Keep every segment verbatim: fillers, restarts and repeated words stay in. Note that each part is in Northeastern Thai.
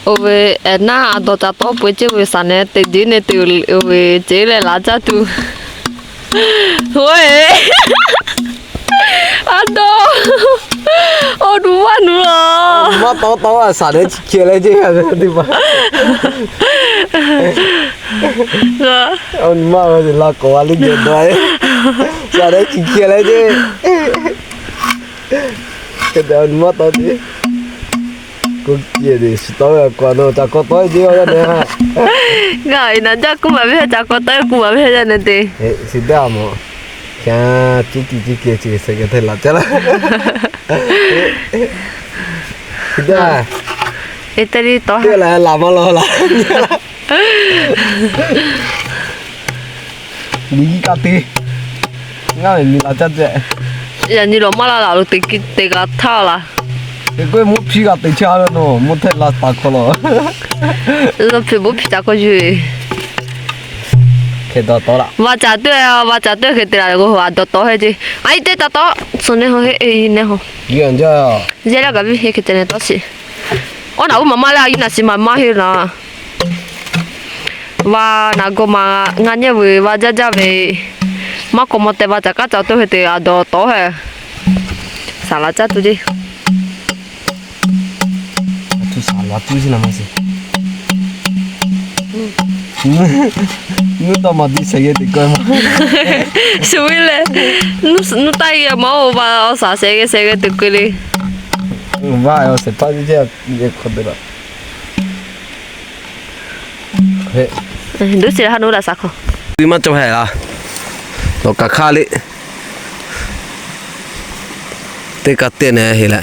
Owe, ena ado ta to pwe che we sane te di ne te owe che le la cha tu. Owe. Ado. O du wa nu lo. Ma to to a sane chi ke le che ya di ba. Ga. O ma wa la ko wa li ge do ai. Sane chi ke le che. Ke da ma to di. Ko kie de si to ya kwa no ta ko to je ya ne ha. Ga ina ja ku ma ve ja ko to ku ma ve ja ne te. E si da mo. Kya chi chi chi kie chi se ke te la cha la. Si da. E te ri to ha. Te la la ma lo la. Ni ka te. Nga mi la cha che. Ya ni lo ma la la lo te ki te ga tha la. Te ko mo phi ga te cha lo no, mo te la ta ko lo. Lo phi mo phi ta ko ju. Ke do to la. Wa cha te, wa cha te ke te la ko wa do to he ji. Ai te ta to. So ne ho he e ne ho. Yan ja. Je la ga bi he ke te ne to si. O na u ma ma la yu na si ma ma he na. Wa na go ma nga nye we wa ja ja we. Ma ko mo te wa cha ka cha to he te a do to he. Sa la cha tu ji. Tu sa la tu ji na ma si. Nu to ma di se ye te ko ma. Su wi le. Nu nu ta ye ma o wa o sa se ye se ye te ko le. Wa o se pa di je ye ko de la. He. Eh, du sira hanu la sako. Ui ma cho he la. Lo ka kha le. Te ka te ne he la.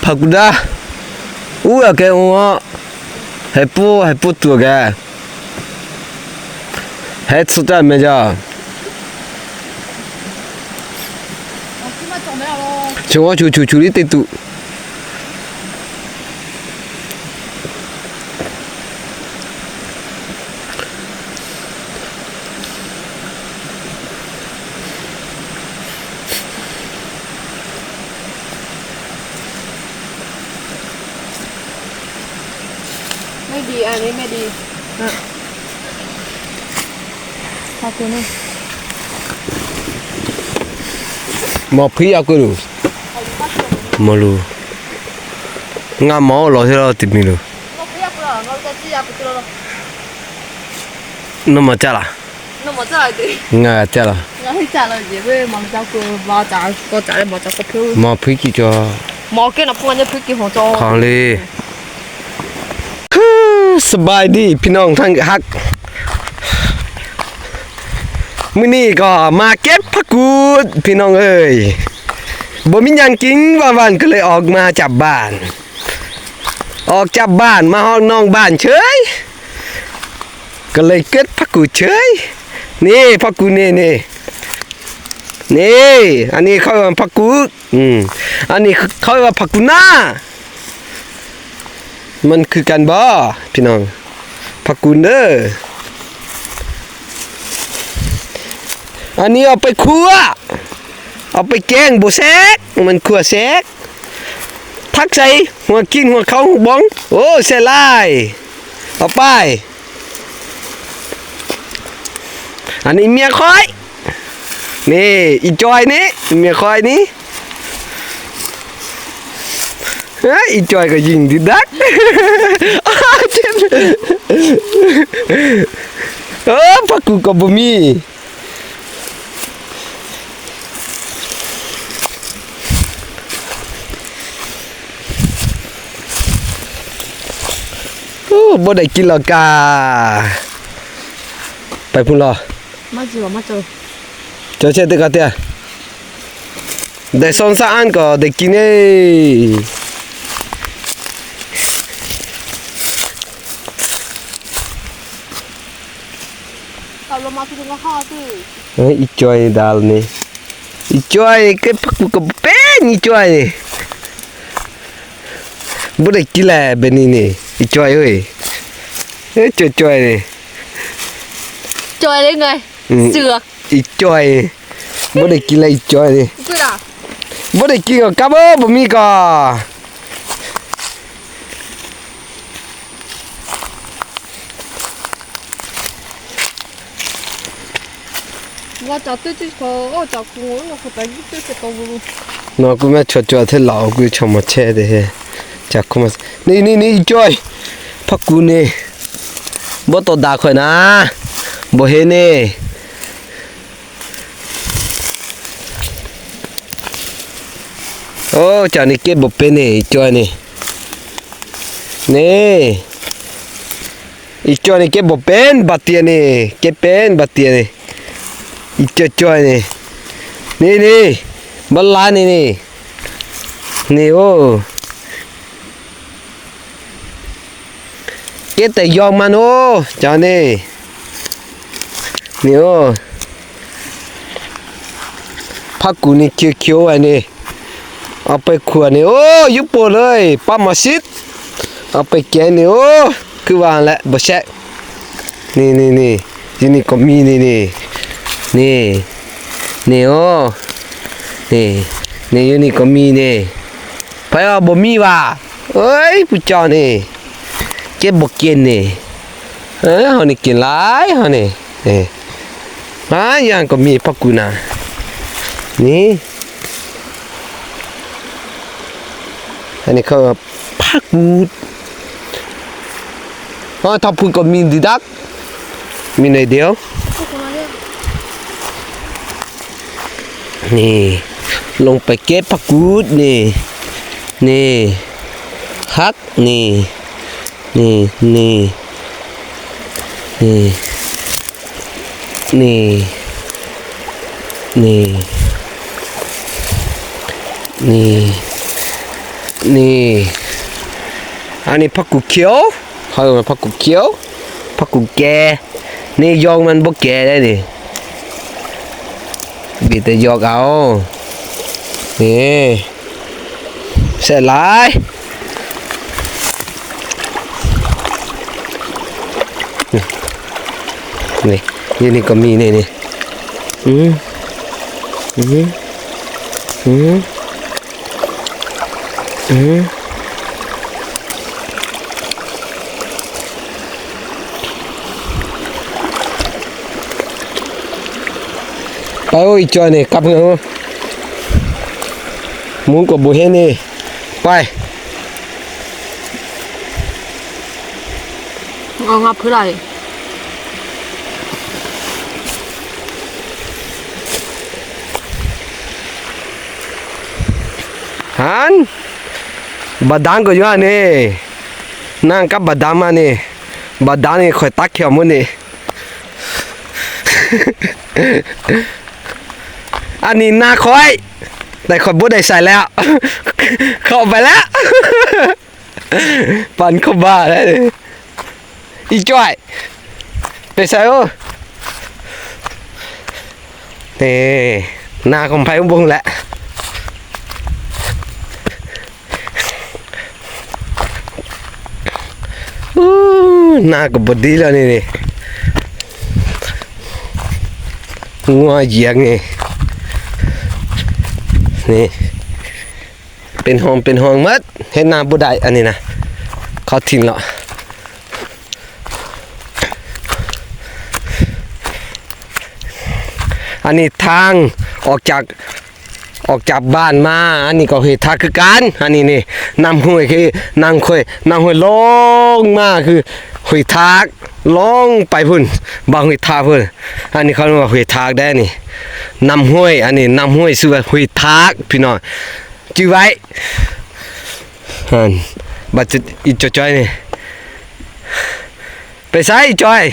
Phakuda. U ya ke u. He pu, he pu tu ke. He tsu ta me ja. Chu chu chu chu li te tu. Mei di, a ni mei di. A. Sa ku ne. Mo phi ya ku lu. Mo lu. Nga mo lo se lo ti mi lu. Mo phi ya ku lo, mo ka ti ya ku lo. No mo cha la. No mo cha la de. Nga cha la. Nga hi cha la je, we mo cha ku, mo cha ko cha le mo cha ko phi. Mo phi ki cho. Mo ke na pu ne phi ki ho cho. Khang le. สบายดีพี่น้องทั้งฮัก มื้อนี้ก็มาเก็บผักกูดพี่น้องเอ้ย บ่มีหยังกินว่าวันก็เลยออกมาจากบ้าน ออกจากบ้านมาฮอดนอกบ้านเฉย ก็เลยเก็บผักกูดเฉย นี่ผักกูดนี่ นี่ นี่ อันนี้เขาเรียกว่าผักกูด อืม อันนี้เขาเรียกว่าผักกูดหน้า มันคือกันบ่ พี่น้อง ผักกูดเด้อ อันนี้เอาไปคั่ว เอาไปแกงบ่แซ่บ มันคั่วแซ่บ ผักใส่ หัวกิน หัวเขา หัวบอง โอ้ แซ่บหลาย เอาไป อันนี้เมียข้อย นี่ อีจอยนี่ เมียข้อยนี่ เอ้ย อีจอยก็ยิงดิดัก เออ ผักกูดก็บ่มี โอ้ บ่ได้กินแล้วกา ไปพุ่นเหรอ มาเจอ มาเจอ เจอเช่นเดียวกันเตี้ย ได้สองสามอันก็ได้กินเอ้ย เอาลงมาคือก็ข้าวสิ เอ้ย อีจอยดาลนี่ อีจอยเก็บผักกูดก็เป็น อีจอยนี่ บ่ได้กินแล้วแบบนี้นี่ อีจอยเอ้ย เอ้ย จอยๆ นี่ จอยได้ไง อืม เสือก อีจ้อย บ่ได้กินอะไรอีจ้อยนี่ คือล่ะ บ่ได้กินกับกับ เออ บ่มีก็ ว่าจะตื้อที่เขา โอ้ จะกู โอ้ เขาไปยึดตื้อเสร็จตัวบุรุษ เนาะ กูแม่ชัวร์ๆ เท่าเหล่า กูชอบมาแช่เด้ จากเข้ามา นี่ นี่ นี่ อีจ้อย พักกูนี่ บ่ต้องด่าข่อยนะ บ่เห็นนี่ โอ้ เจ้านี่เก็บบ่เป็นนี่ อีจ้อยนี่ นี่ อีจ้อยนี่เก็บบ่เป็น บาดเตียนี่ เก็บเป็น บาดเตียนี่ อีจ้อยๆ นี่ นี่ นี่ บัลลานี่ นี่ นี่ โอ้ เก็บแต่ยอดมัน โอ้ เจ้านี่ นี่ โอ้ ผักกูดนี่เขียวๆ ไว้นี่ เอาไปคั่วนี่ โอ้ ยุบโปเลย ปลาหมอชิด เอาไปแกงนี่ โอ้ คือว่าแหละ บ่แซ่บ นี่ นี่ นี่ อยู่นี่ก็มี นี่ นี่ นี่ นี่ โอ้ นี่ นี่ อยู่นี่ก็มี นี่ ไผว่าบ่มีวะ เอ้ย ผู้เจ้านี่ เก็บบ่เก่งนี่ เออ เฮานี่เก่งหลาย เฮานี่ นี่ หาอย่างก็มีผักกูดนะ นี่ อันนี้เขาว่าผักกูด อ๋อ ถ้าพูดก็มีดีดัก มีหน่อยเดียว นี่ ลงไปเก็บผักกูด นี่ นี่ ฮัก นี่ นี่ นี่ นี่ นี่ นี่ นี่ นี่ อันนี้ผักกูดเขียว เขาเรียกว่าผักกูดเขียว ผักกูดแก่ นี่ยอดมันบ่แก่ได้นี่ มีแต่ยอดเอา นี่ แซ่บหลาย นี่ นี่ อยู่นี่ก็มี นี่ นี่ อืม อืม อืม อืม ไป โอ้ย จอยนี่ กลับเฮือน หมูก็บ่เห็นนี่ ไป เอางับคือไร หัน บาดาลก็อยู่อันนี้ นั่งกับบาดาลมานี่ บาดาลนี่ข่อยตักเขียวมื้อนี่ อันนี้นาข่อย แต่ข่อยบ่ได้ใส่แล้ว เข้าไปแล้ว ปั่นเข้าบ้านแล้วนี่ อีจ้อย ไปใส่โอ้ นี่ นาของไผของเบิ่งแหละ อู้ นาก็บ่ดีแล้วนี่ นี่ งัวเหยียงนี่ นี่ เป็นห้องเป็นห้องหมด เฮ็ดนาบ่ได้อันนี้นะ เขาถิ่มแล้ว อันนี้ทางออกจาก ออกจากบ้านมา อันนี้ก็ห้วยทากคือกัน อันนี้นี่ น้ำห้วยคือ น้ำห้วย น้ำห้วยลงมาคือห้วยทาก ลงไปพุ้น บ่าห้วยทากพุ้น อันนี้เขาเรียกว่าห้วยทากได้นี่ น้ำห้วย อันนี้น้ำห้วยชื่อว่าห้วยทาก พี่น้อง จื่อไว้ หั่น บัดจุดอีจ้อยๆ นี่ ไปไสจ้อย